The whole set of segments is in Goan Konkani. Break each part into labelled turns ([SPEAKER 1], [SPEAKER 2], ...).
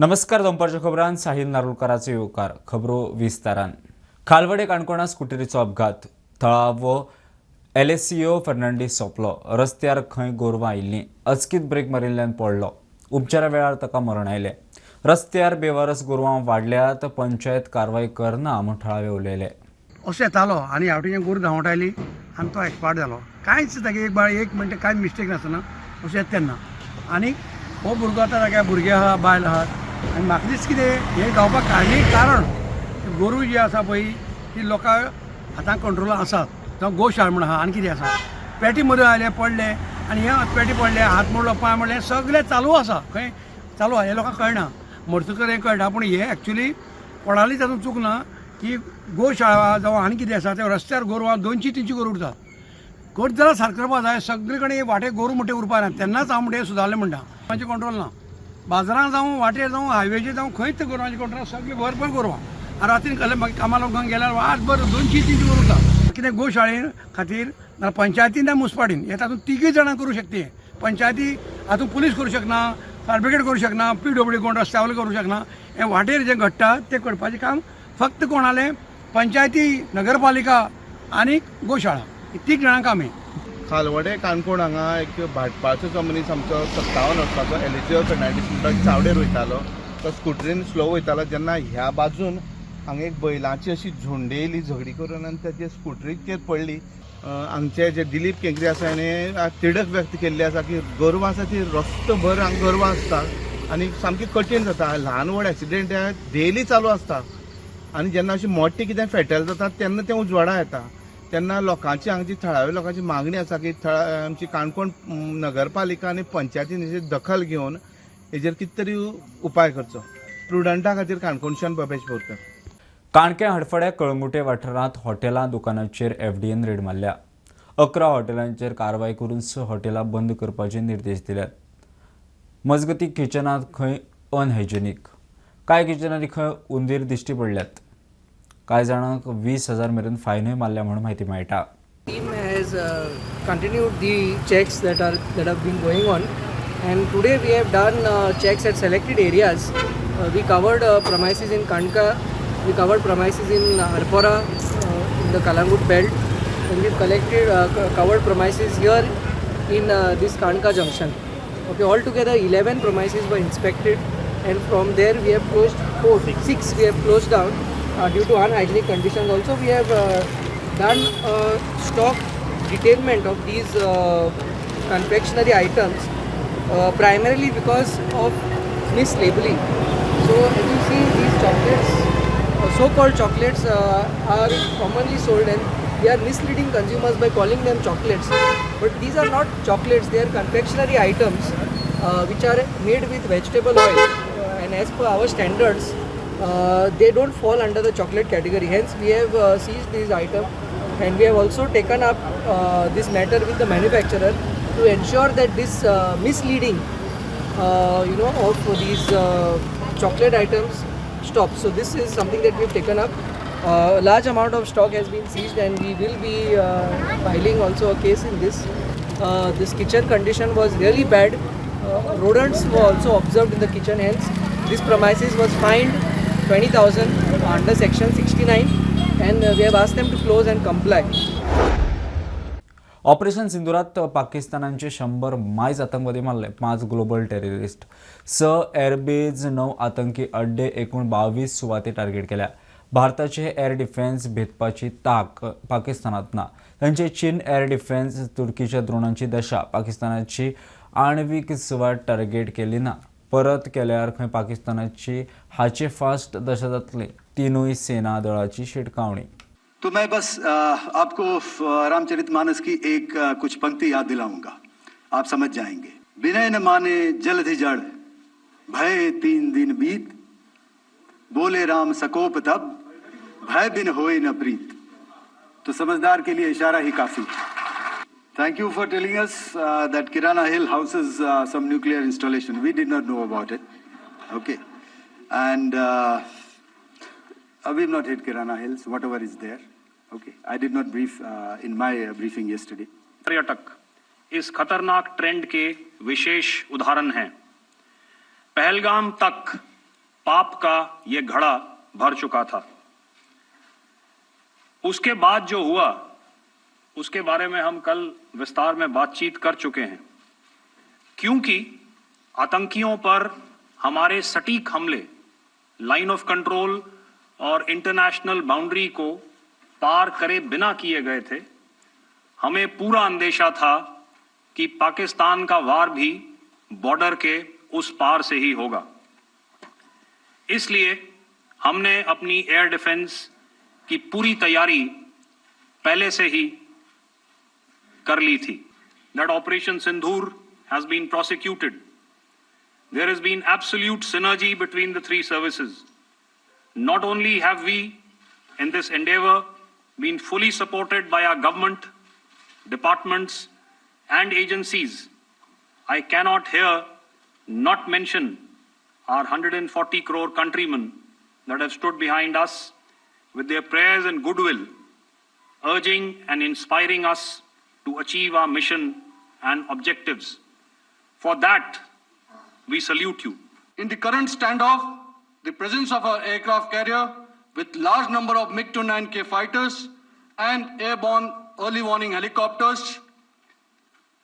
[SPEAKER 1] नमस्कार, दनपारच्या खबरान साहिल नारुलकाराचो येवकार. खबरो विस्तारान. खालवडे काणकोणा स्कुटरीचो अपघात. थळावो एलेसियो फर्नांडीस सोंपलो. रस्त्यार खंय गोरवां आयिल्लीं, अचकीत ब्रेक मारिल्ल्यान पडलो. उपचारा वेळार ताका मरण आयलें. रस्त्यार बेवारस गोरवां वाडल्यात, पंचायत कारवाय करना म्हूण थळावे उलयले.
[SPEAKER 2] असो येतालो आनी ह्या वटेच्यान गोरू धांवटायली आनी तो एक्सपायर जालो. कांयच तागे एक बाळ एक मिनट कांय मिस्टेक नासतना अशें येता तेन्ना. आनी हो भुरगो आतां तागे भुरगे आहा, बायल आहात. आनी म्हाका दिसता कितें हें जावपाक कारणीय कारण गोरू जी आसा पळय ती लोकां हातान कंट्रोलान आसात. जावं गोशाळ म्हूण आहा आनी कितें आसा, पेटी मदीं आयले पडले आनी हे पेटी पडले, हात मोडलो, पांय मोडले, सगळें चालू आसा. खंय चालू आहा हें लोकांक कळना, मरतकर हें कळटा. पूण हें एक्चुली कोणाली तातूंत चूक ना की गोशाळा जावं आनी कितें आसा ते रस्त्यार गोरवां 200-300 गोरूं उरतात. करत जाल्यार सारकें करपा जाय. सगळे कडेन वाटेर गोरूं म्हणटा उरपा ना, तेन्नाच हांव म्हणटा सुदारलें म्हणटा. गोरवांचें कंट्रोल ना, बाजारांत जावं, वाटेर जावं, हायवेचेर जावं, खंयच गोरवांचें कंट्रोल. सगळें भरपूर गोरवां. आनी रातीन कसलें मागीर कामाक लोकांक गेल्यार वाटभर 200-300 गोरूं उरता. कितें गोशाळे खातीर नाल्यार पंचायतीन ना मुन्सिपाल्टीन हे तातूंत तिगूय जाणां करूं शकता. पंचायती हातूंत पुलीस करूं शकना, फायर ब्रिगेड करूं शकना, पीडब्ल्यू कोण रस्त्या वयले करूं शकना. हें वाटेर जें घडटा तें करपाचें काम फक्त कोणालें? पंचायती, नगरपालिका आनी गोशाळा, ही तीग जाणां काम हें.
[SPEAKER 3] खालवडे काणकोण हांगा एक भाटपाळचो जो मनीस आमचो 57 वर्साचो एलिजियो फर्नांडीस म्हणटा, चावडेर वयतालो. तो स्कुटरीन स्लो वयतालो जेन्ना ह्या बाजून हांगा एक बैलांची अशी झुंडी येयली झगडी करून आनी ताचे स्कुटरीचेर पडली. हांगचे जे दिलीप केंकरे आसा, हेणें तिडक व्यक्त केल्ली आसा की गोरवां आसा ती रस्तो भर हांगा गोरवां आसता आनी सामकी कठीण जाता. ल्हान व्हड एक्सिडेंट हे डेली चालू आसता आनी जेन्ना अशी मोठी कितें फेटल जाता तेन्ना तें उजवाडा येता. तेन्ना लोकांची, हांगची थळाव्या लोकांची मागणी आसा की थळा आमची काणकोण नगरपालिका आनी पंचायतीन हेजेर दखल घेवन हेजेर कितें तरी उपाय करचो. प्रुडंटा खातीर काणकोणच्यान बबेश बोरकर.
[SPEAKER 1] काणक्या हडफड्या कळंगुटे वाठारांत हॉटेलां दुकानांचेर एफडीएन रेड मारल्या. 11 हॉटेलांचेर कारवाय करून 6 हॉटेलां बंद करपाचे निर्देश दिल्यात. मजगती किचनांत खंय अनहायजेनीक, कांय किचनांनी खंय उंदीर दिश्टी पडल्यात. कांय जाणांक 20,000 मेरेन फायनूय मारल्या म्हूण म्हायती मेळटा.
[SPEAKER 4] Team has continued the checks that have been going on, and today we have done checks at selected areas. We covered premises in Kanka, we covered premises in Arpora, in the Kalangut belt, and we've collected covered premises here in this Kanka junction. Okay, altogether 11 premises were inspected, and from there we have closed four, six we have closed down due to unhygienic conditions. Also, we have done a stock detainment of these confectionery items, primarily because of mislabeling. So, as you see, these chocolates, so-called chocolates, are commonly sold and they are misleading consumers by calling them chocolates. But these are not chocolates; they are confectionery items which are made with vegetable oil, and as per our standards, they don't fall under the chocolate category. Hence, we have seized these items and we have also taken up this matter with the manufacturer to ensure that this misleading of these chocolate items stops. So this is something that we've taken up. A large amount of stock has been seized and we will be filing also a case in this. This kitchen condition was really bad. Rodents were also observed in the kitchen. Hence, this premises was fined 20,000 under section 69 and we have asked them to close and comply.
[SPEAKER 1] Operation सिंदुरात पाकिस्तानाचे 100 मायज आतंकवादी मारले. 5 ग्लोबल टेररिस्ट, 6 एअरबेज, 9 आतंकी अड्डे, एकूण 22 सुवाती टार्गेट केल्या. भारताचे एअर डिफेन्स भेदपाची ताक पाकिस्तानात ना. तांचे चीन एअर डिफेन्स, तुर्कीच्या द्रोणांची दशा. पाकिस्तानाची आणवीक सुवात टार्गेट केली ना. परत केल्यार खंय पाकिस्तानाची हाचे फास्ट दशा जातली. तिनूय सेना दळाची शिटकावणी.
[SPEAKER 5] तो मैं बस आपको रामचरितमानस की एक कुछ पंक्ति याद दिलाऊंगा, आप समझ जाएंगे. विनय न माने जलधि जड़ भय 3 दिन बीत, बोले राम सकोप तब, भय बिन होए न प्रीत. तो समझदार के लिए इशारा ही काफी. Thank you for telling us that Kirana Hill houses some nuclear installation. We did not know about it. Okay. And we've not hit Kirana Hills, whatever is there. Okay. I did not brief in my briefing yesterday.
[SPEAKER 6] पर्यटक इस खतरनाक ट्रेंड के विशेष उदाहरण हैं. पहलगाम तक पाप का ये घड़ा भर चुका था। उसके बाद जो हुआ उसके बारे में हम कल विस्तार में बातचीत कर चुके हैं, क्योंकि आतंकियों पर हमारे सटीक हमले लाइन ऑफ कंट्रोल और इंटरनेशनल बाउंड्री को पार करे बिना किए गए थे। हमें पूरा अंदेशा था कि पाकिस्तान का वार भी बॉर्डर के उस पार से ही होगा, इसलिए हमने अपनी एयर डिफेंस की पूरी तैयारी पहले से ही कर ली थी। That Operation Sindoor has been prosecuted. There has been absolute synergy between the three services. Not only have we in this endeavor been fully supported by our government, departments and agencies, I cannot here not mention our 140 crore countrymen that have stood behind us with their prayers and goodwill, urging and inspiring us to achieve our mission and objectives. For that, we salute you.
[SPEAKER 5] In the current standoff, the presence of our aircraft carrier with large number of MiG-29K fighters and airborne early warning helicopters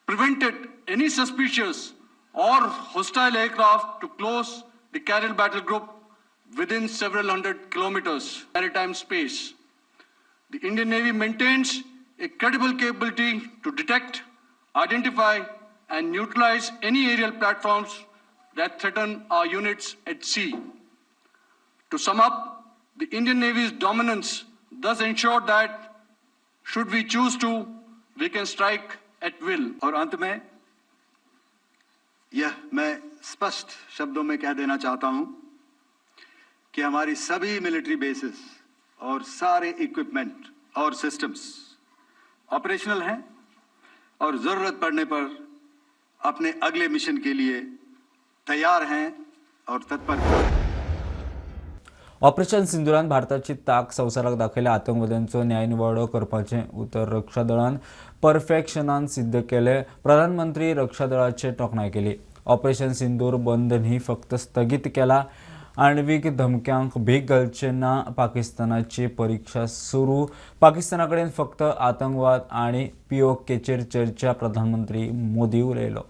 [SPEAKER 5] prevented any suspicious or hostile aircraft to close the carrier battle group within several hundred kilometers maritime space. The Indian Navy maintains a credible capability to detect, identify, and neutralize any aerial platforms that threaten our units at sea. To sum up, the Indian Navy's dominance thus ensured that, should we choose to, we can strike at will. और अंत में यह मैं स्पष्ट शब्दों में कह देना चाहता हूं कि हमारी सभी मिलिट्री बेसेस और सारे इक्विपमेंट और सिस्टम्स ऑपरेशनल हैं और ज़रूरत पड़ने पर अपने अगले मिशन के लिए तैयार हैं और तत्पर हैं।
[SPEAKER 1] ऑपरेशन सिंदुरान भारताची ताक संवसाराक दाखयल्या। आतंकवाद्यांचो न्यायनिवाडो करपाचें उतर रक्षा दळान परफेक्शनान सिद्ध केलें। प्रधानमंत्री रक्षा दळाचे तोखणाय केली। ऑपरेशन सिंदूर बंद न्ही, फक्त स्थगीत केला। आणवीक धमक्यांक भीक घालचे ना। पाकिस्तानाची परीक्षा सुरू। पाकिस्ताना कडेन फक्त आतंकवाद आनी पीओकेचेर चर्चा। प्रधानमंत्री मोदी उलयलो।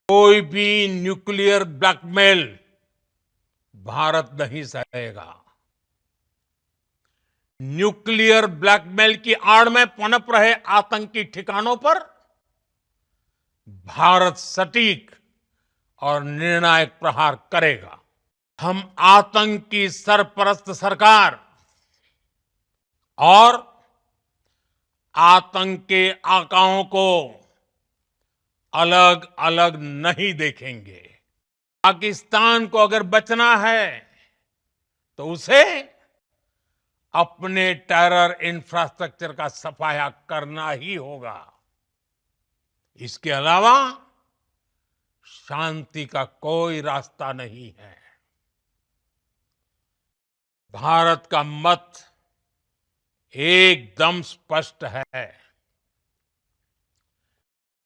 [SPEAKER 7] कोई भी न्यूक्लियर ब्लैकमेल भारत नहीं सहेगा। न्यूक्लियर ब्लैकमेल की आड़ में पनप रहे आतंकी ठिकानों पर भारत सटीक और निर्णायक प्रहार करेगा। हम आतंक की सरपरस्त सरकार और आतंक के आकाओं को अलग अलग नहीं देखेंगे। पाकिस्तान को अगर बचना है तो उसे अपने टेरर इंफ्रास्ट्रक्चर का सफाया करना ही होगा। इसके अलावा शांति का कोई रास्ता नहीं है। भारत का मत एकदम स्पष्ट है।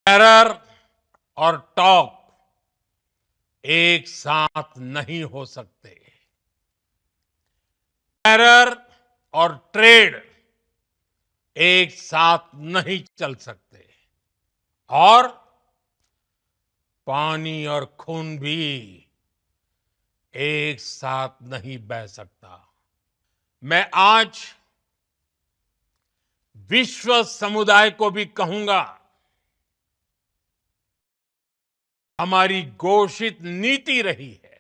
[SPEAKER 7] टेरर और टॉक एक साथ नहीं हो सकते। टेरर और ट्रेड एक साथ नहीं चल सकते और पानी और खून भी एक साथ नहीं बह सकता। मैं आज विश्व समुदाय को भी कहूंगा, हमारी घोषित नीति रही है,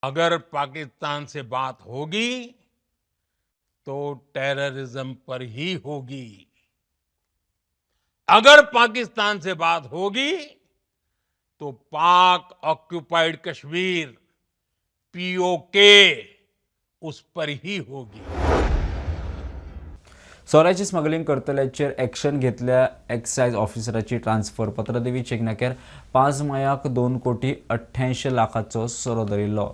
[SPEAKER 7] अगर पाकिस्तान से बात होगी तो टेररिज्म पर ही होगी। अगर पाकिस्तान से बात होगी तो पाक ऑक्यूपाइड कश्मीर पीओके उस पर ही होगी।
[SPEAKER 1] सोऱ्याची स्मगलिंग करतल्याचेर एक्शन घेतल्या एक्सायज ऑफिसराची ट्रान्सफर। पत्रदेवी चेकनाक्यार 5 मायाक 2,88 कोटी सोरो धरिल्लो।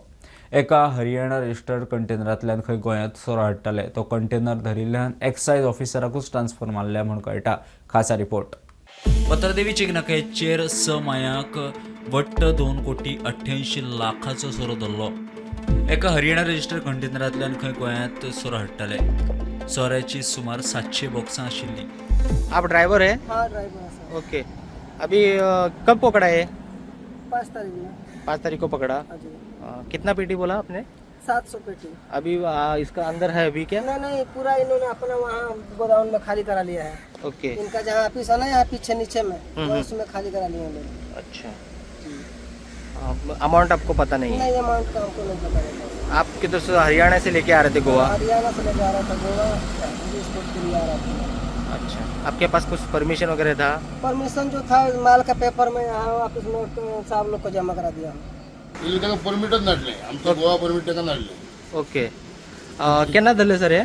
[SPEAKER 1] एका हरियाणा रजिस्टर्ड कंटेनरांतल्यान खंय गोंयांत सोरो हाडटाले। तो कंटेनर धरिल्ल्यान एक्सायज ऑफिसराकूच ट्रान्सफर मारल्या म्हूण कळटा। खासा रिपोर्ट। पत्रादेवी चेकनाक्याचेर 6 मायाक वट्ट 2,88,00,000 सोरो धरलो. एका हरियाणा रजिस्टर कंटेनरांतल्यान खंय गोंयांत सोरो हाडटाले. सोऱ्याची सुमार 700 बॉक्सां आशिल्लीं.
[SPEAKER 8] आप ड्राइवर है?
[SPEAKER 9] हाँ, ड्राइवर है सर।
[SPEAKER 8] ओके, अभी कब पकड़ा है?
[SPEAKER 9] 5 तारीख में।
[SPEAKER 8] 5 तारीख को पकड़ा?
[SPEAKER 9] हाँ जी।
[SPEAKER 8] कितना पेटी बोला आपने?
[SPEAKER 9] 700 पेटी।
[SPEAKER 8] अभी इसका अंदर है अभी क्या?
[SPEAKER 9] नहीं नहीं, पूरा इन्होंने अपना वहाँ गोदाउन में खाली करा लिया है।
[SPEAKER 8] ओके।
[SPEAKER 9] इनका जहाँ ऑफिस है ना, यहाँ पीछे नीचे में, वो
[SPEAKER 8] हम्म।
[SPEAKER 9] उसमें खाली करा लिए इन्होंने।
[SPEAKER 8] अच्छा, अमाउंट आपको पता नहीं है?
[SPEAKER 9] नहीं, अमाउंट का हमको नहीं पता रहता।
[SPEAKER 8] आप किधर से, हरियाणा से लेके आ रहे थे गोवा?
[SPEAKER 9] हरियाणा से लेके आ रहा था गोवा, स्पोर्ट के लिए आ रहा था।
[SPEAKER 8] अच्छा, आपके पास कुछ परमिशन वगैरह था?
[SPEAKER 9] परमिशन जो था, माल का पेपर में यहाँ ऑफिस में तो साहब लोग को जमा करा दिया।
[SPEAKER 10] ताका परमिटच नाडलें आमचो, गोवा परमीट ताका नाडलें।
[SPEAKER 8] ओके, केन्ना धरले सर हे?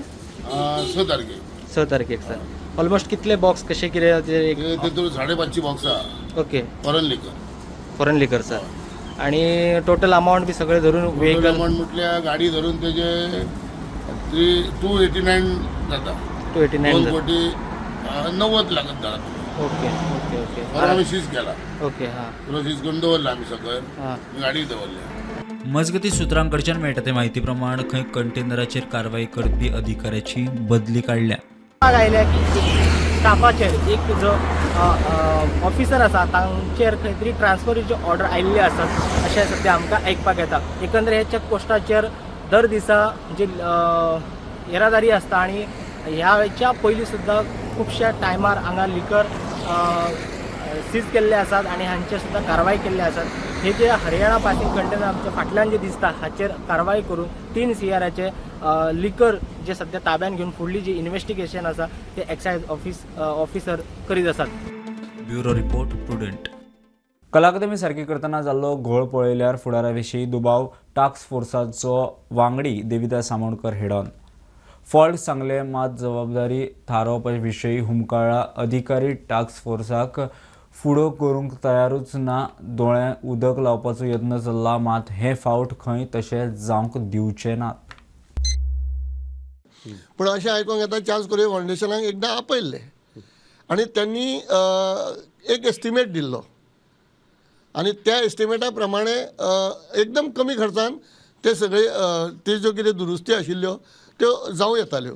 [SPEAKER 10] 6 तारखेक।
[SPEAKER 8] 6 तारखेक सर. ऑलमोस्ट कितले बॉक्स, कशे कितें ते?
[SPEAKER 10] ते तितून 550 बॉक्सां।
[SPEAKER 8] Okay.
[SPEAKER 10] Foreign liquor.
[SPEAKER 8] Foreign liquor sir. आणि टोटल अमाऊंट बी सगळे धरून व्हेकल?
[SPEAKER 10] अमाऊंट म्हटल्यार गाडी धरून तेजे 3,289 जाता।
[SPEAKER 8] 289?
[SPEAKER 10] 2 कोटी 90 लाख जाता।
[SPEAKER 8] ओके ओके ओके
[SPEAKER 10] बरो आमी सीज केला।
[SPEAKER 8] ओके, हां.
[SPEAKER 10] पुरो सीज करून दवरला आमी सकयल।
[SPEAKER 8] हां.
[SPEAKER 10] गाडी दवरल्या।
[SPEAKER 1] मजगतीं, सुत्रांकडच्यान मेळटा ते म्हायती प्रमाण खंय कंटेनराचेर कारवाई करपी अधिकाऱ्याची बदली काडल्या.
[SPEAKER 8] आयल्या की स्टाफाचेर एक जो ऑफिसर आसा तांचेर खंय तरी ट्रान्सफरीचे ऑर्डर आयिल्ले आसात अशें सद्या आमकां आयकपाक येता. एकंदर हे चेक पोस्टाचेर दर दिसा जी येरादारी आसता आनी ह्या पयलीं सुद्दां खुबश्या टायमार हांगा लिकर सीज केल्ले आसात आनी हांचेर सुद्दां कारवाय केल्ले आसात. हे जे हरियाणा पासिंग कंटेनर आमच्या फाटल्यान जे दिसता हाचेर कारवाय करून 3 सीआराचे लिकर जे सध्या ताब्यात घेवन फुडली जी इन्व्हेस्टिगेशन आसा ते एक्सायज ऑफिसर करीत आसात.
[SPEAKER 1] Bureau report, prudent. कला अकादमी सारकी करतना जाल्लो घोळ पळयल्यार फुडारा विशीं दुबाव. टास्क फोर्साचो वांगडी देविदास आमोणकर हेडॉन फॉल्ट सांगले, मात जबाबदारी थारावपा विशीं हुमकळ्ळा. अधिकारी टास्क फोर्साक फुडो करूंक तयारूच ना. दोळ्यांक उदक लावपाचो यत्न चल्ला, मात हे फावट खंय तशें जावंक दिवचे नात.
[SPEAKER 11] पूण अशें आयकोंक येता, चार्ल्स कोरिया फावंडेशनाक एकदां आपयल्लें आनी त्यांनी एक एस्टिमेट दिल्लो आनी त्या एस्टिमेटा प्रमाणे एकदम कमी खर्चान ते सगळे ते ज्यो कितें दुरुस्ती आशिल्ल्यो त्यो जावं येताल्यो.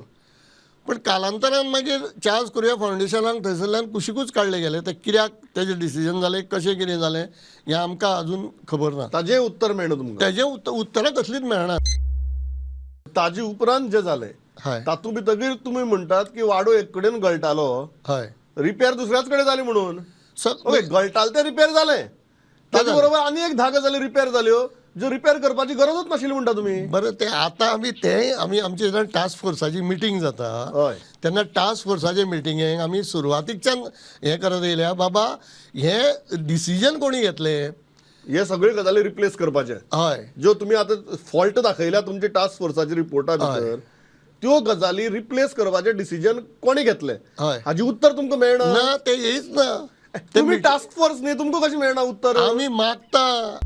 [SPEAKER 11] पूण कालांतरान मागीर चार्ल्स कोरिया फावंडेशनाक थंयसरल्यान कुशिकूच काडले गेले. ते कित्याक तेजें डिसिजन जालें, कशें कितें जालें, हें आमकां अजून खबर ना.
[SPEAKER 12] ताजें उत्तर मेळना तुमकां?
[SPEAKER 11] तेजें उत्तरां कसलीच मेळना.
[SPEAKER 12] ताजे उपरांत जें जालें तातूंत भितर तुमी म्हणटात की वाडो एक कडेन गळटालो,
[SPEAKER 11] हय,
[SPEAKER 12] रिपेर दुसऱ्याच कडेन जाली म्हणून. ओके, गळटाले ते रिपेर जालें, ताजे बरोबर आनी एक 10 गजाली रिपेर जाल्यो ज्यो रिपेर करपाची गरजच नाशिल्ली म्हणटा तुमी.
[SPEAKER 11] बरें, ते आतां आमी ते आमी आमची जेन्ना टास्क फोर्साची मिटींग जाता तेन्ना टास्क फोर्साचे मिटिंगेक आमी सुरवातीकच्यान हें करत येयल्या, बाबा हें डिसिजन कोणी घेतलें,
[SPEAKER 12] हे सगळे गजाली रिप्लेस करपाचे.
[SPEAKER 11] हय.
[SPEAKER 12] ज्यो तुमी आतां फॉल्ट दाखयल्या तुमच्या टास्क फोर्साच्या रिपोर्टा भितर, त्यो गजाली रिप्लेस करपाचें डिसिजन कोणी घेतलें,
[SPEAKER 11] हय,
[SPEAKER 12] हाजी उत्तर तुमकां मेळना?
[SPEAKER 11] ना, ते येयच ना.
[SPEAKER 12] तुमी टास्क फोर्स न्ही, तुमकां कशें मेळना उत्तर?
[SPEAKER 11] आमी मागता,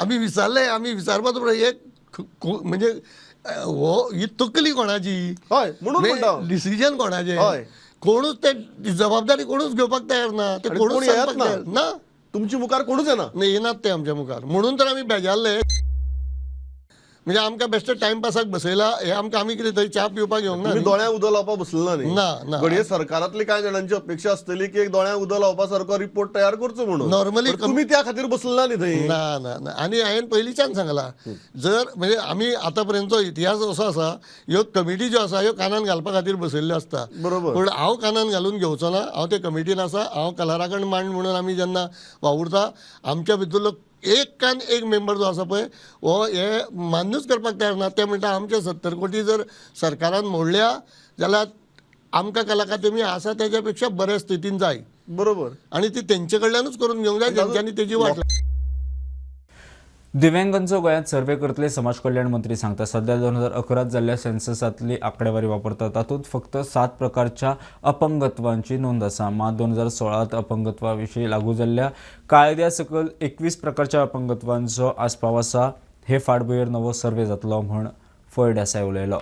[SPEAKER 11] आमी विचारले, आमी विचारपाचो एक म्हणजे हो ही तकली कोणाची?
[SPEAKER 12] हय, म्हणून म्हणटा.
[SPEAKER 11] डिसिजन कोणाचें?
[SPEAKER 12] हय.
[SPEAKER 11] कोणूच ते जबाबदारी कोणूच घेवपाक तयार ना. ते
[SPEAKER 12] आनी
[SPEAKER 11] कोणूच
[SPEAKER 12] कोण येत
[SPEAKER 11] सांगपाक
[SPEAKER 12] ना.
[SPEAKER 11] तयार ना.
[SPEAKER 12] तुमच्या मुखार कोणूच येना.
[SPEAKER 11] येनात ते आमच्या मुखार, म्हणून तर आमी बेजारले. म्हणजे आमकां बेश्टे टायमपासाक बसयला हे आमकां. आमी कितें थंय च्या पिवपाक येवंक ना
[SPEAKER 12] तुमी
[SPEAKER 11] न्ही.
[SPEAKER 12] दोळ्यां उदक लावपाक बसले ना न्ही?
[SPEAKER 11] ना, ना.
[SPEAKER 12] घडये सरकारांतली कांय जाणांची अपेक्षा आसतली की एक दोळ्यां उदक लावपा सारको रिपोर्ट तयार करचो म्हणून.
[SPEAKER 11] Normally
[SPEAKER 12] पण तुमी त्या खातीर बसले ना न्ही थंय.
[SPEAKER 11] ना ना ना. आनी हांवें पयलींच्यान सांगलां, जर म्हणजे आमी आतां पर्यंतचो इतिहास असो आसा, ह्यो कमिटी ज्यो आसा ह्यो कानान घालपा खातीर बसयल्ल्यो आसता.
[SPEAKER 12] बरोबर.
[SPEAKER 11] पूण हांव कानान घालून घेवचो ना. हांव ते कमिटीन आसा. हांव कलराकण मांड म्हणून आमी जेन्ना वावुरता, आमच्या भितरलो एक कान एक मेंबर जो आसा पळय, हो हे मान्यूच करपाक तयार ना. ते म्हणटा, आमचे 70 कोटी जर सरकारान मोडल्या जाल्यार आमकां कला अकादमी आसा तेज्या पेक्षा बऱ्या स्थितीन जाय.
[SPEAKER 12] बरोबर.
[SPEAKER 11] आनी ती तेंचे कडल्यानूच करून घेवंक जाय जेंच्यांनी तेजी वाट
[SPEAKER 1] दिव्यांगांचो गोंयांत सर्वे करतले, समाज कल्याण मंत्री सांगता. सध्या 2011 जाल्ल्या सेन्ससांतली आंकडेवारी वापरतात. तातूंत फक्त 7 प्रकारच्या अपंगत्वांची नोंद आसा. मात 2016 अपंगत्वा विशीं लागू जाल्ल्या कायद्या सकयल 21 प्रकारच्या अपंगत्वांचो आस्पाव आसा. हे फाटभुंयेर नवो सर्वे जातलो म्हूण फळदेसाय उलयलो.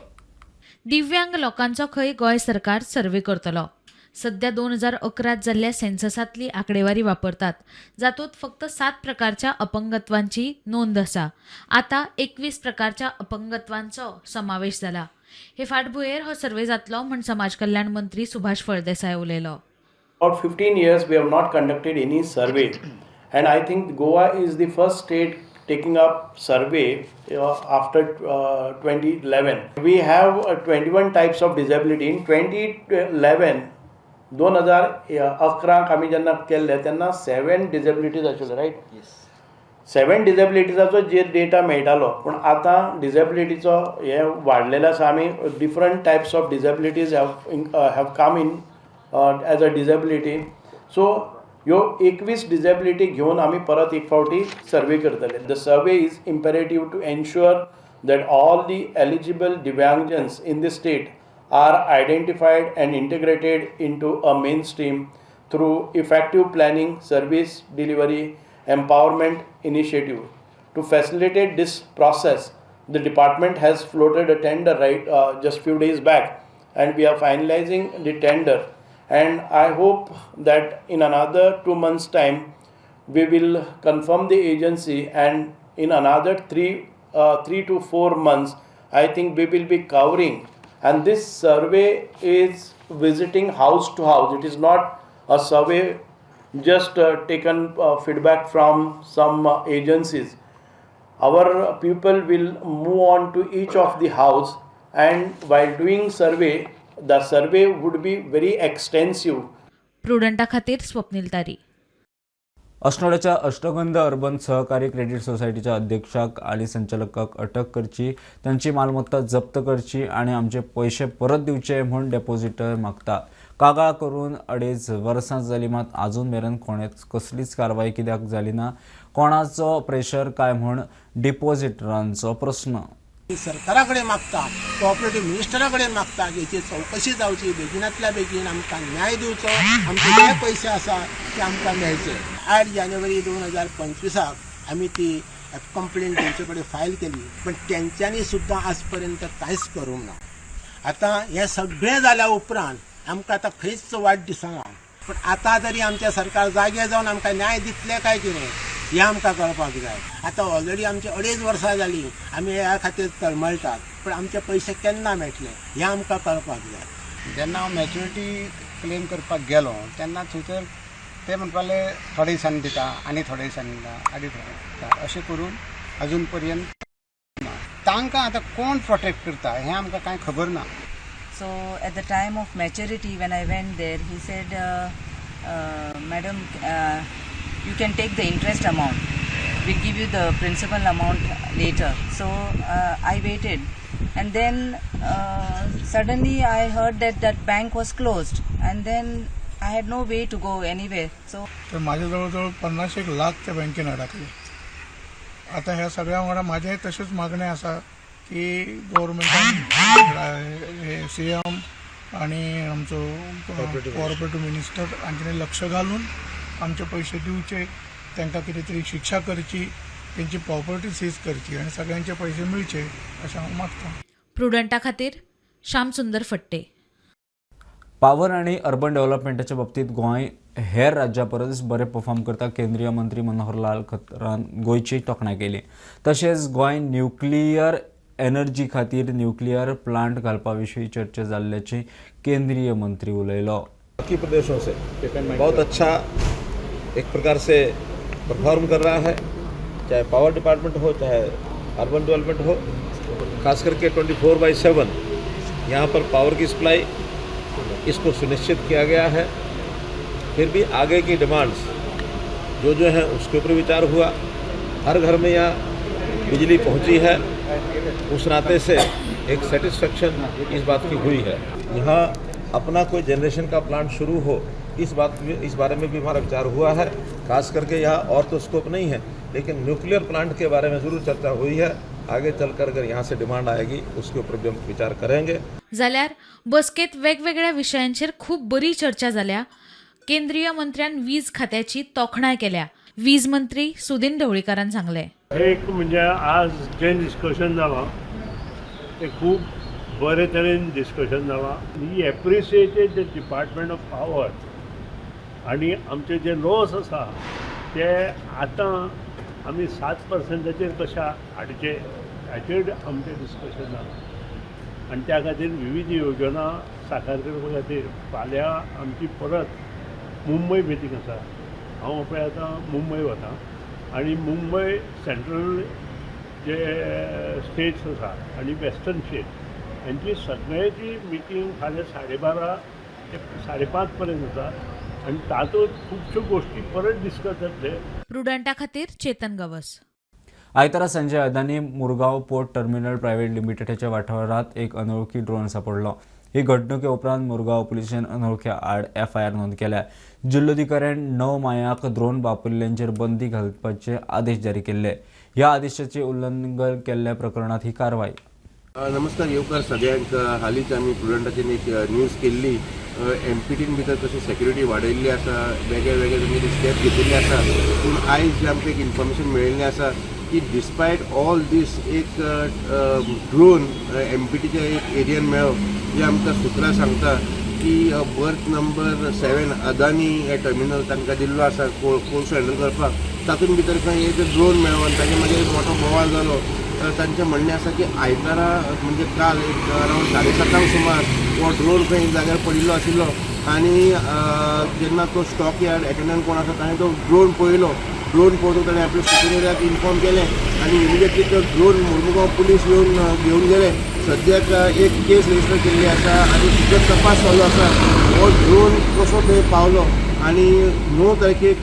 [SPEAKER 13] दिव्यांग लोकांचो खंय गोंय सरकार सर्वे करतलो. सध्या 2011त जाल्ल्या सेन्ससांतली आंकडेवारी वापरतात, जातूंत फक्त सात प्रकारच्या अपंगत्वांची नोंद आसा. आतां 21 प्रकारच्या अपंगत्वांचो समावेश जाला. हे फाटभुंयेर हो सर्वे जातलो म्हूण समाज कल्याण मंत्री सुभाष फळदेसाय उलयलो.
[SPEAKER 14] About 15 years we have not conducted any survey, and I think Goa is the first state taking up survey after 2011. We have 21 types of disability. In 2011, 2011क आमी जेन्ना केल्ले तेन्ना सेवन डिजेबिलिटीज आशिल्ल्यो, रायट? सेवन डिजेबिलिटीजाचो जे डेटा मेळटालो, पूण आतां डिजेबिलिटीचो हे वाडलेलो आसा. आमी different types of disabilities have come in as a disability, so ह्यो 21 डिजेबिलिटी घेवन आमी परत एक फावटी सर्वे करतले. The survey is imperative to ensure that all the eligible divyangjans in the state are identified and integrated into a mainstream through effective planning, service delivery, empowerment initiative. To facilitate this process, the department has floated a tender, right, just few days back, and we are finalizing the tender. And I hope that in another 2 months' time, we will confirm the agency, and in another 3 to 4 months, I think we will be covering. And this survey is visiting house to house. It is not a survey just taken feedback from some agencies. Our people will move on to each of the house, and while doing survey, the survey would be very extensive.
[SPEAKER 13] प्रुडंटा खातीर स्वप्नील तारी.
[SPEAKER 1] अस्नोड्याच्या अष्टगंध अर्बन सहकारी क्रेडिट सोसायटीच्या अध्यक्षाक आणि संचालकाक अटक करची, तांची मालमत्ता जप्त करची आणि आमचे पयशे परत दिवचे म्हूण डेपोजिटर मागता. कागाळ करून अडेज वर्सां जाली, मात आजून मेरेन कोणेच कसलीच कारवाय कित्याक जाली ना, कोणाचो प्रेशर काय म्हूण डिपॉझिटरांचो प्रस्न.
[SPEAKER 15] सरकारा कडेन मागता, कोऑपरेटीव मिनिस्टरा कडेन मागता की हेची चवकशी जावची बेगिनातल्या बेगीन, आमकां न्याय दिवचो, आमचे जे पयशे आसा ते आमकां मेळचे. 8 जानेवारी 2025ाक आमी ती कंप्लेन तेंचे कडेन फायल केली, पण तेंच्यांनी सुद्दां आज पर्यंत कांयच करूंक ना. आतां हें सगळें जाल्या उपरांत आमकां आतां खंयच वाट दिसना, पण आतां तरी आमचें सरकार जागे जावन आमकां न्याय दितलें काय कितें हें आमकां कळपाक जाय. आतां ऑलरेडी आमची अडेज वर्सां जालीं आमी ह्या खातीर तळमळटात, पण आमचे पयशे केन्ना मेळटले हें आमकां कळपाक जाय.
[SPEAKER 16] जेन्ना हांव मॅच्युरिटी क्लेम करपाक गेलो तेन्ना थंयसर ते म्हणपाक लागले थोडे दिसांनी दिता आनी थोडे दिसांनी दिता आनी थोडे दिता, अशें करून अजून पर्यंत ना. तांकां आतां कोण प्रोटेक्ट करता हें आमकां कांय खबर ना.
[SPEAKER 17] So at the time of maturity, when I went there, he said, "Madam, you can take the interest amount. We'll give you the principal amount later." So I waited, and then suddenly I heard that that bank was closed, and then I had no way to go anywhere. So
[SPEAKER 18] तर माझ्या जवळजवळ 50 एक लाख त्या बँकेन अडकले. आतां ह्या सगळ्या वांगडा म्हाजें तशेंच मागणें आसा की गव्हर्मेंटान हे सीएम आनी आमचो कॉपरेटीव मिनिस्टर हांच्यांनी लक्ष घालून आमचे पयशे दिवचे, तांकां कितें तरी शिक्षा करची, तेंची प्रॉपर्टी सीज करची आनी सगळ्यांचे पयशे मेळचे अशें हांव मागतां.
[SPEAKER 13] प्रुडंटा खातीर श्याम सुंदर फट्टे.
[SPEAKER 1] पावर आणि अर्बन डेव्हलपमेंटाच्या बाबतीत गोंय हेर राज्या परस बरें परफॉर्म करता. केंद्रीय मंत्री मनोहरलाल खट्टरान गोंयची तोखणाय केली. तशेंच गोंय न्युक्लियर एनर्जी खातीर न्युक्लियर प्लांट घालपा विशीं चर्चा जाल्ल्याची केंद्रीय मंत्री उलयलो.
[SPEAKER 19] बाकी प्रदेशों से बहुत अच्छा एक प्रकार से परफॉर्म कर रहा है, चाहे पावर डिपार्टमेंट हो, चाहे अर्बन डेवलपमेंट हो. खास करके 24/7 यहाँ पर पावर की सप्लाई, इसको सुनिश्चित किया गया है. फिर भी आगे की डिमांड्स जो जो हैं, उसके ऊपर विचार हुआ. हर घर में यहाँ बिजली पहुँची है, उस नाते से एक सेटिस्फेक्शन इस बात की हुई है. यहाँ अपना कोई जनरेशन का प्लांट शुरू हो, इस बारे में भी हमारा विचार हुआ है. खास करके यहाँ और तो स्कोप नहीं है, लेकिन न्यूक्लियर प्लांट के बारे में ज़रूर चर्चा हुई है. आगे चलकर अगर यहाँ से डिमांड आएगी, उसके ऊपर भी हम विचार करेंगे.
[SPEAKER 13] जाल्यार बसकेत वेगवेगळ्या विशयांचेर खूब बरी चर्चा जाल्या. केंद्रीय मंत्र्यान वीज खात्याची तोखणाय केल्या. वीज मंत्री सुदिन ढवळीकारान सांगलें.
[SPEAKER 20] एक म्हणजे आज जें डिस्कशन जालां तें खूब बरे तरेन डिस्कशन जालां. He appreciated the department of power आनी आमचे जे लॉस आसा ते आतां आमी 7%चेर कशे हाडचे हाचेर आमचें डिस्कशन जालां आनी त्या खातीर विविध योजना साकार करपा खातीर फाल्यां आमची परत मुंबय मिटींग आसा. हांव पळय आतां मुंबय वता आनी मुंबय सेंट्रल जे स्टेट्स आसा आनी वेस्टर्न स्टेट्स हांची सगळ्यांची मिटींग फाल्यां 12:30 ते 5:30 पर्यंत आसा आनी तातूंत खुबश्यो गोश्टी परत डिस्कस जातले.
[SPEAKER 13] प्रुडंटा खातीर चेतन गवस.
[SPEAKER 1] आयतारा Sanjay Adani Murgaon port terminal private लिमिटेडाच्या वाठारांत एक अनोळखी ड्रोन सापडलो. ही घडणुके उपरांत मुरगांव पुलिशेन अनोळख्या आड एफआयआर नोंद केल्या. जिल्लोधिकाऱ्यान 9 मायाक ड्रोन वापरिल्ल्यांचेर बंदी घालपाचे आदेश जारी केल्ले. ह्या आदेशाचे उल्लंघन केल्ल्या प्रकरणात ही कारवाय.
[SPEAKER 21] नमस्कार येवकार सगळ्यांक. हालींच आमी प्रुडंटाचेर एक न्यूज केल्ली. एमपीटीन भितर कशी सेक्युरिटी वाडयल्ली आसा, वेगळे वेगळे तेंचे स्टेप घेतिल्ले आसा. पूण आयज जे आमकां एक इन्फॉर्मेशन मेळिल्लें आसा की डिस्पायट ऑल दीस एक ड्रोन एमपीटीच्या एक एरियान मेळ्ळो, जे आमकां सुत्रां सांगता की बर्थ नंबर 7 अदानी हे टर्मिनल तांकां दिल्लो आसा कोळसो हँडल करपाक. तातूंत भितर खंय एक ड्रोन मेळ्ळो आनी ताजे मागीर एक मोठो बोवाळ जालो. तांचें म्हणणें आसा की आयतारा म्हणजे काल एक अरावंड 7:30 सुमार हो ड्रोन खंय जाग्यार पडिल्लो आशिल्लो आनी जेन्ना तो स्टॉक यार्ड एटेंडंट कोण आसा ताणें तो ड्रोन पळयलो. ड्रोन पळोवन ताणें आपल्या सुपिरियराक इन्फॉर्म केलें आनी इमिडिएटली तो ड्रोन मुरमुगांव पुलीस येवन घेवन गेले. सद्याक एक केस रजिस्टर केल्ली आसा आनी तिचो तपास चालू आसा. हो ड्रोन कसो थंय पावलो आनी 9 तारखेक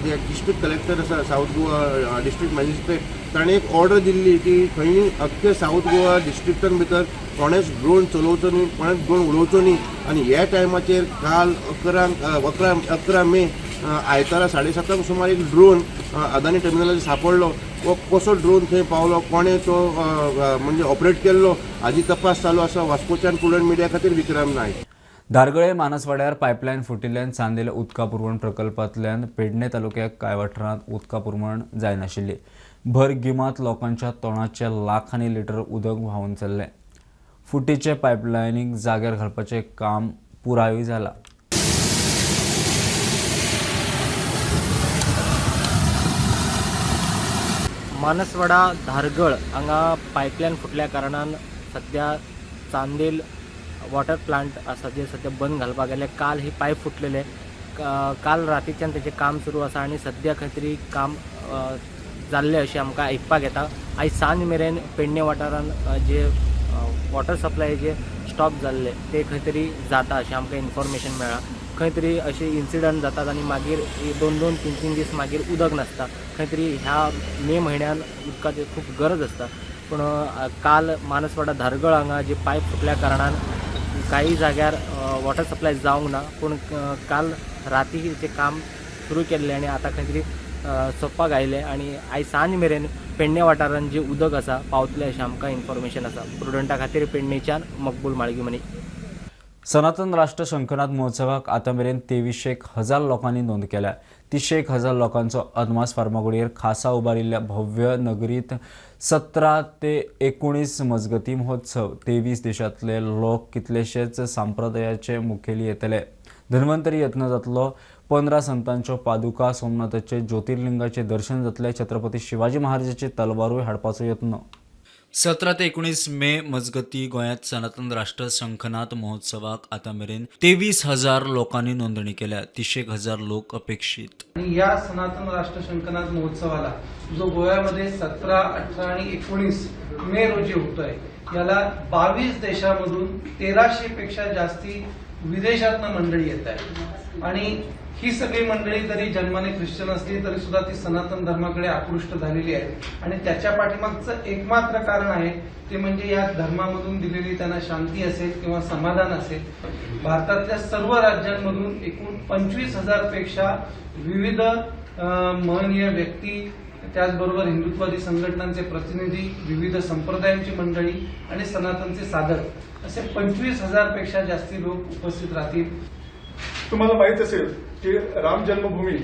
[SPEAKER 21] जे डिस्ट्रिक्ट कलेक्टर आसा सावथ गोवा डिस्ट्रिक्ट मॅजिस्ट्रेट ताणें एक ऑर्डर दिल्ली की खंय अख्खे सावथ गोवा डिस्ट्रिक्टान भितर कोणेच ड्रोन चलोवचो न्ही, कोणेच ड्रोन उडोवचो न्ही. आनी ह्या टायमाचेर काल 11 मे आयतारा 7:30 सुमार एक ड्रोन अदानी टर्मिनलाचेर सापडलो. हो कसो ड्रोन थंय पावलो, कोणें तो म्हणजे ऑपरेट केल्लो हाजी तपास चालू आसा. वास्कोच्यान प्रुडंट मिडिया खातीर विक्रम नायक.
[SPEAKER 1] धारगळे मानसवाड्यार पायपलायन फुटिल्ल्यान चांदेल उदका पुरवण प्रकल्पांतल्यान पेडणे तालुक्याक कांय वाठारांत उदका पुरवण जायनाशिल्ली. भर गिमांत लोकांच्या तोंडाचे लाखांनी लिटर उदक व्हांवून चल्लें. फुटीचे पायपलायनीक जाग्यार घालपाचें काम पुरायूय जालां.
[SPEAKER 8] मानसवाडा धारगळ हांगा पायपलायन फुटल्या कारणान सद्या चांदेल वॉटर प्लांट आसा जे सद्या बंद घालपाक गेले. काल ही पायप फुटलेले, काल रातीच्यान तेचें काम सुरू आसा आनी सद्या खंय तरी काम जाल्लें अशें आमकां आयकपाक येता. आयज सांज मेरेन पेडणे वाठारान जे वॉटर सप्लाय जे स्टॉप जाल्ले ते खंय तरी जाता अशें आमकां इन्फॉर्मेशन मेळ्ळां. खंय तरी अशे इन्सिडंट जातात आनी मागीर 2-2, 3-3 दीस मागीर उदक नासता. खंय तरी ह्या मे म्हयन्यान उदकाची खूब गरज आसता. पूण काल मानसवाडा धारगळ हांगा जे पायप फुटल्या कारणान काही जाग्यार वॉटर सप्लाय जावंक ना. पूण काल राती तें काम सुरू केल्लें आनी आतां खंय तरी सोंपपाक आयलें आनी आयज सांज मेरेन पेडणे वाठारान जें उदक आसा पावतलें अशें आमकां इन्फॉर्मेशन आसा. प्रुडंटा खातीर पेडणेच्यान मकबूल माळगीमनी.
[SPEAKER 1] सनातन राष्ट्र शंखनाद महोत्सवाक आतां मेरेन 23,000 लोकांनी नोंद केल्या. 31,000 लोकांचो अदमास फार्मागुडयेर खासा उबारिल्ल्या भव्य नगरीत 17 ते 19 मजगती महोत्सव. 23 देशांतले लोक कितलेशेच संप्रदायाचे मुखेली येतले. धन्वंतरी यत्न जातलो. 15 संतांच्यो पादुका, सोमनाथाचे ज्योतिर्लिंगाचे दर्शन जातले. छत्रपती शिवाजी महाराजाची तलवारूय हाडपाचो यत्न. 17 ते 19 मे मजगती गोंयांत सनातन राष्ट्र शंखनाद महोत्सवाक आतां मेरेन 23,000 लोकांनी नोंदणी केल्या. 31,000 लोक अपेक्षीत.
[SPEAKER 22] आणि या सनातन राष्ट्र शंखनाद महोत्सवाला जो गोव्यामध्ये 17, 18 आणि 19 मे रोजी होतोय, याला 22 देशामधून 1300 पेक्षा जास्ती विदेशातनं मंडळी येत आहेत. आणि ही सगळी मंडळी जरी जन्माने ख्रिश्चन असली तरी सुद्धा ती सनातन धर्माकडे आकृष्ट झालेली आहे. आणि त्याच्या पाठीमागचं एकमात्र कारण आहे ते म्हणजे या धर्मामधून दिलेली त्यांना शांती असेल किंवा समाधान असेल. भारतातल्या सर्व राज्यांमधून एकूण 25,000 पेक्षा विविध महनीय व्यक्ती, त्याचबरोबर हिंदुत्ववादी संघटनांचे प्रतिनिधी, विविध संप्रदायांची मंडळी आणि सनातनचे साधक असे 25,000 पेक्षा जास्ती लोक उपस्थित राहतील.
[SPEAKER 23] तुम्हाला माहित असेल की राम जन्मभूमी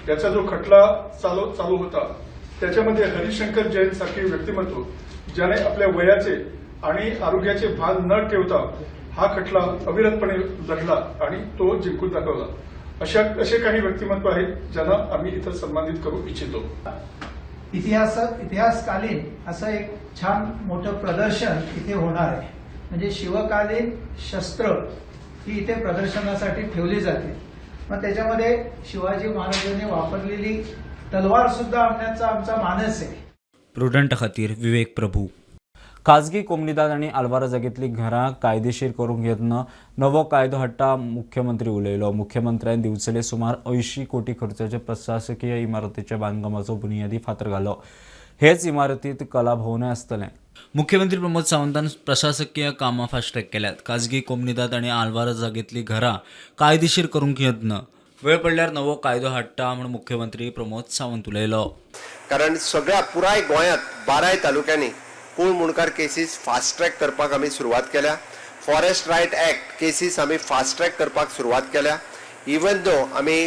[SPEAKER 23] याचा जो खटला चालू होता त्याच्यामध्ये हरिशंकर जैन सारखे व्यक्तिमत्व ज्याने आपल्या वयाचे आणि आरोग्याचे भान न ठेवता हा खटला अविरतपणे लढला आणि तो जिंकून दाखवला. असे काही व्यक्तिमत्व आहेत ज्यांना आम्ही इथं सन्मानित करू इच्छितो.
[SPEAKER 22] इतिहासकालीन असं एक छान मोठं प्रदर्शन इथे होणार आहे. म्हणजे शिवकालीन शस्त्र ही इथे प्रदर्शनासाठी ठेवली जाते. मग त्याच्यामध्ये शिवाजी महाराजांनी वापरलेली तलवार सुद्धा आणण्याचा आमचा मानस आहे.
[SPEAKER 1] प्रुडंट खातीर विवेक प्रभू. खाजगी कोमनिदाद आनी आल्वारा जागेंतली घरां कायदेशीर करूंक यत्न नवो कायदो हाडटा मुख्यमंत्री उलयलो. मुख्यमंत्र्यान दिवचले सुमार 80 कोटी खर्चाच्या प्रशासकीय इमारतीच्या बांदकामाचो बुनियादी फातर घालो. हेच इमारतीत कला भवनय आसतलें. मुख्यमंत्री प्रमोद सावंतान प्रशासकीय कामां फास्ट ट्रॅक केल्यात. खाजगी कोमनिदाद आनी आल्वारा जागेंतली घरां कायदेशीर करूंक यत्न वेळ पडल्यार नवो कायदो हाडटा म्हूण मुख्यमंत्री प्रमोद सावंत उलयलो.
[SPEAKER 2] कारण सगळ्या पुराय गोंयांत 12 तालुक्यांनी कूळ मुणकार केसीस फास्ट ट्रॅक करपाक आमी सुरवात केल्या. फॉरेस्ट रायट एक्ट केसीस आमी फास्ट ट्रॅक करपाक सुरवात केल्या. इवन दो आमी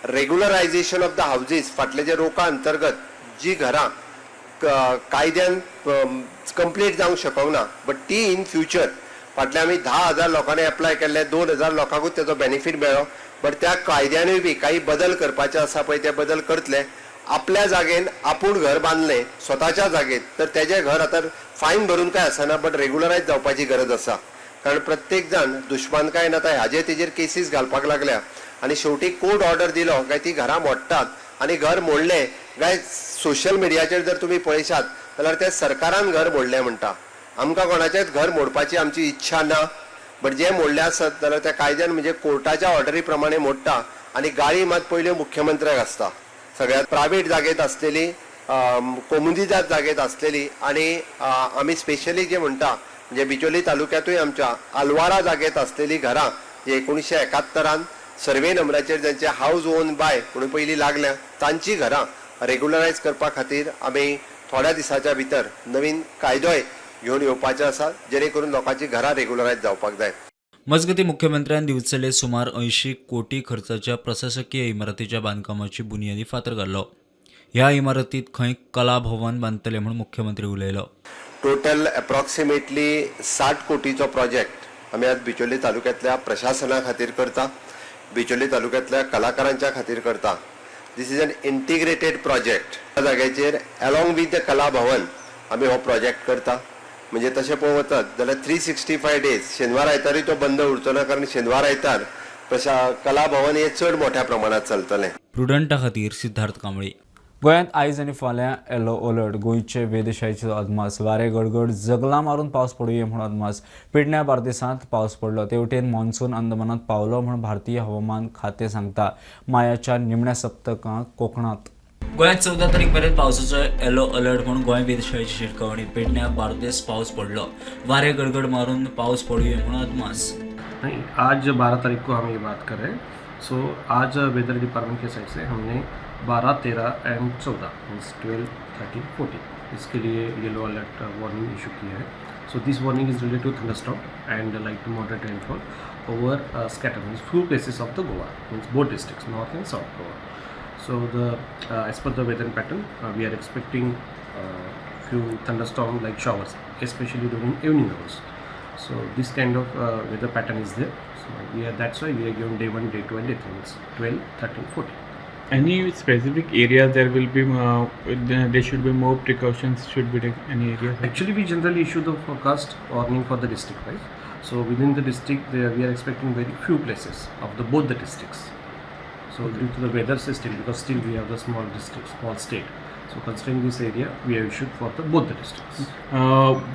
[SPEAKER 2] रेगुलरायझेशन ऑफ the houses फाटले जे रोका अंतर्गत जी घरां कायद्यान कंप्लीट जावंक शकना बट ती इन फ्युचर फाटले आमी 10,000 लोकांनी एप्लाय केल्ले, 2,000 लोकांकूच तेजो बेनिफीट मेळ्ळो. बट त्या कायद्यानूय बी काही बदल करपाचे आसा पळय ते बदल करतले. आपल्या जागेन आपूण घर बांदलें स्वताच्या जागेत तर तेजें घर आतां फायन भरून काय आसना बट रेगुलरायज जावपाची गरज आसा. कारण प्रत्येक जाण दुश्मानकायेन आतां हाजे तेजेर केसीस घालपाक लागल्या आनी शेवटी कोर्ट ऑर्डर दिलो काय ती घरां मोडटात आनी घर मोडलें काय सोशल मिडियाचेर जर तुमी पळयशात जाल्यार ते सरकारान घर मोडलें म्हणटा. आमकां कोणाचेंच घर मोडपाची आमची इच्छा ना बट जे मोडले आसत जाल्यार त्या कायद्यान म्हणजे कोर्टाच्या ऑर्डरी प्रमाणे मोडटा आनी गाळी मात पयल्यो मुख्यमंत्र्याक आसता. सगळ्यात प्रायवेट जागेत आसलेली कोमुनिदाद जागेत आसलेली आनी आमी स्पेशली जे म्हणटा म्हणजे बिचोली तालुक्यांतूय आमच्या आलवारा जागेत आसलेली घरां जी 1971 सर्वे नंबराचेर जांचे हावज ओन बाय म्हणून पयलीं लागल्या तांची घरां रेगुलरायज करपा खातीर आमी थोड्या दिसाच्या भितर नवीन कायदोय घेवन येवपाचे आसा जेणे करून लोकांची घरां रेगुलरायज जावपाक जाय.
[SPEAKER 1] मजगती मुख्यमंत्र्यान दिवचले सुमार 80 कोटी खर्चाच्या प्रशासकीय इमारतीच्या बांदकामाची बुनियादी फातर घालो. ह्या इमारतीत खंय कला भवन बांदतले म्हूण मुख्यमंत्री उलयलो.
[SPEAKER 2] टोटल एप्रॉक्सिमेटली 60 कोटीचो प्रोजेक्ट आमी आज बिचोली तालुक्यांतल्या प्रशासना खातीर करता, बिचोली तालुक्यांतल्या कलाकारांच्या खातीर करता. This is an integrated project. ह्या जाग्याचेर along with the Kala Bhavan आमी हो प्रोजेक्ट करता. म्हणजे तशें पळोवंक वचत जाल्यार 365 डेज शेनवार आयतारूय तो बंद उरचो ना कारण शेनवार आयतार कला भवन हे चड मोठ्या प्रमाणात चलतलें.
[SPEAKER 1] प्रुडंटा खातीर सिद्धार्थ कांबळी. गोंयांत आयज आनी फाल्यां येलो अलर्ट. गोंयचे वेधशाळेचो अदमास. वारें गडगड जगलां मारून पावस पडुये म्हूण अदमास. पेडण्या बार्देसांत पावस पडलो. तेवटेन मॉन्सून अंदमानात पावलो म्हूण भारतीय हवामान खातें सांगता. मायाच्या निमण्या सप्तकांत कोकणांत गोंयांत 14 तारीख मेरेन पावसाचो येलो अलर्ट म्हूण गोंय वेधशाळेची शिटकावणी. पेडण्या बार्देस पावस पडलो. वारें गडगड मारून पावस पडुये म्हूण अदमास.
[SPEAKER 3] नहीं, आज 12 तारीख को हम ये बात कर रहे हैं. सो आज वेदर डिपार्टमेंट के साइड से हमने 12, 13 एंड 14 मीन्स 12, 13, 14 इसके लिए येलो अलर्ट वार्निंग इशू किया है. So this warning is related to thunderstorm and light to moderate rainfall over scatter means few places of the Goa means both districts north and south Goa. So the as per the weather pattern we are expecting few thunderstorm like showers especially during evening hours. So this kind of weather pattern is there. So we are, that's why we are given day 1, day 2 and day 3 means 12, 13, 14.
[SPEAKER 4] Any specific area there will be there should be more precautions should be taken any area?
[SPEAKER 3] Actually we generally issue the forecast warning for the district wise. So within the district there we are expecting very few places of the both the districts. So due to the weather system, because still we have the small district, small state. So considering this area, we have issued for the both the districts.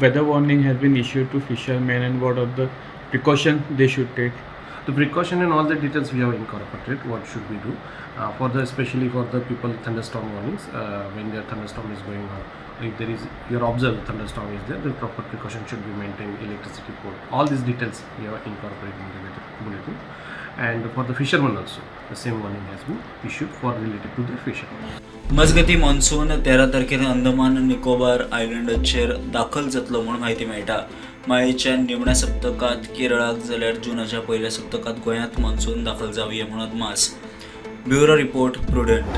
[SPEAKER 4] Weather warning has been issued to fishermen, and what are the precautions they should take?
[SPEAKER 3] The precaution and all the details we have incorporated. What should we do for the, especially for the people thunderstorm warnings, when the thunderstorm is going on. If there is, you are observed thunderstorm is there, the proper precaution should be maintained, electricity pole, all these details we have incorporated in the weather bulletin. And for the fishermen also, the same warning has been issued for related to the fishermen.
[SPEAKER 1] मजगती मॉन्सून 13 तारखेर अंदमान निकोबार आयलंडाचेर दाखल जातलो म्हूण म्हायती मेळटा. मायेच्या निमण्या सप्तकांत केरळाक जाल्यार जुनाच्या पयल्या सप्तकांत गोंयांत मॉन्सून दाखल जावये म्हूण अदमास. Bureau report, Prudent.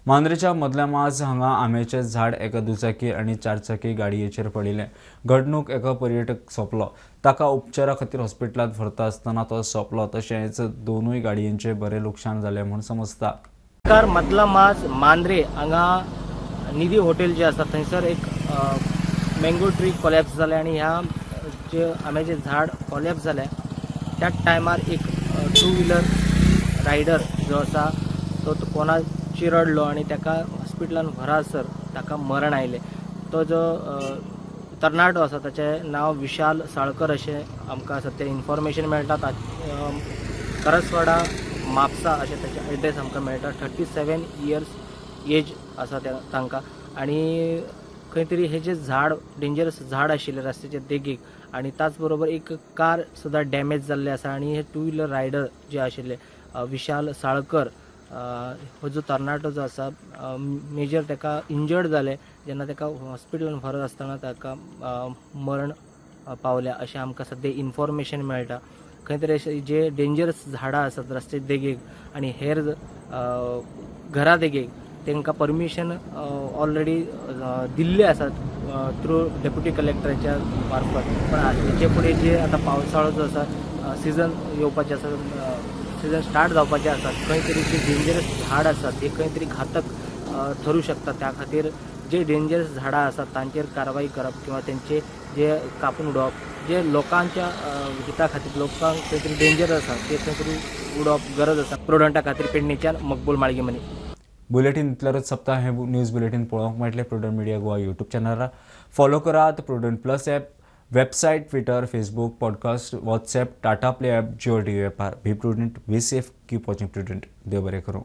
[SPEAKER 1] मांद्रेच्या मदल्या माज हांगा आंब्याचें झाड एका दुचाकी आनी चारचाकी गाडयेचेर पडिल्लें. घडणूक एका पर्यटक सोंपलो. ताका उपचारा खातीर हॉस्पिटलांत व्हरता आसतना तो सोंपलो. तशेंच दोनूय गाडयेंचें बरें लुकसाण जालें म्हूण समजता.
[SPEAKER 8] मदला माज मांद्रे हांगा निधी हॉटेल जे आसा थंयसर एक मँगो ट्री कोलॅप्स जालें आनी ह्या जे आंब्याचें झाड कोलॅप्स जालें त्या टायमार एक टू व्हिलर रायडर जो आसा तो कोणा चिरडलो आनी ताका हॉस्पिटलान व्हरासर ताका मरण आयलें. तो जो तरणाटो आसा ताचें नांव विशाल साळकर अशें आमकां सद्या इन्फॉर्मेशन मेळटा. करसवाडा म्हापसा अशें ताचें एड्रेस आमकां मेळटा. 37 इयर्स एज आसा तांकां आनी खंय तरी हे जे झाड डेंजरस झाड आशिल्लें रस्त्याच्या देगेक आनी त्याच बरोबर एक कार सुद्दां डॅमेज जाल्लें आसा आनी हे टू व्हिलर रायडर जे आशिल्ले विशाल साळकर हो जो तरणाटो जो आसा मेजर ताका इंजर्ड जालें जेन्ना ताका हॉस्पिटलान व्हरत आसतना ताका मरण पावलें अशें आमकां सद्या इन्फॉर्मेशन मेळटा. खंय तरी अशें जे डेंजरस झाडां आसात रस्ते देगेक आनी हेर घरा देगेक तांकां परमिशन ऑलरेडी दिल्ले आसात थ्रू डेप्युटी कलेक्टराच्या मार्फत. पण हेचे फुडें जे आतां पावसाळो जो आसा सिजन येवपाचें आसा, सिजन स्टार्ट जावपाचें आसा, खंय तरी जे डेंजरस झाड आसात हे खंय तरी घातक ठरू शकता. त्या खातीर जे डेंजरस झाडां आसात तांचेर कारवाई करप किंवा तेंचे जे कापून उडोवप जे लोकांच्या हिता खातीर लोकांक खंय तरी डेंजर आसा ते खंय तरी उडोवप गरज आसा. प्रुडंटा खातीर पेडणेच्यान मकबूल माळगेमनी.
[SPEAKER 1] बुलेटीन इतल्यारूच सप्ता. हें न्यूज बुलेटीन पळोवंक मेळटलें प्रुडंट मिडिया गोवा यूट्यूब चॅनलार. फॉलो करात Prudent plus app, website, Twitter, Facebook, podcast, WhatsApp, Tata Play app, Jio TV ऍपार. Be prudent, be safe, keep watching Prudent. देव बरें करूं.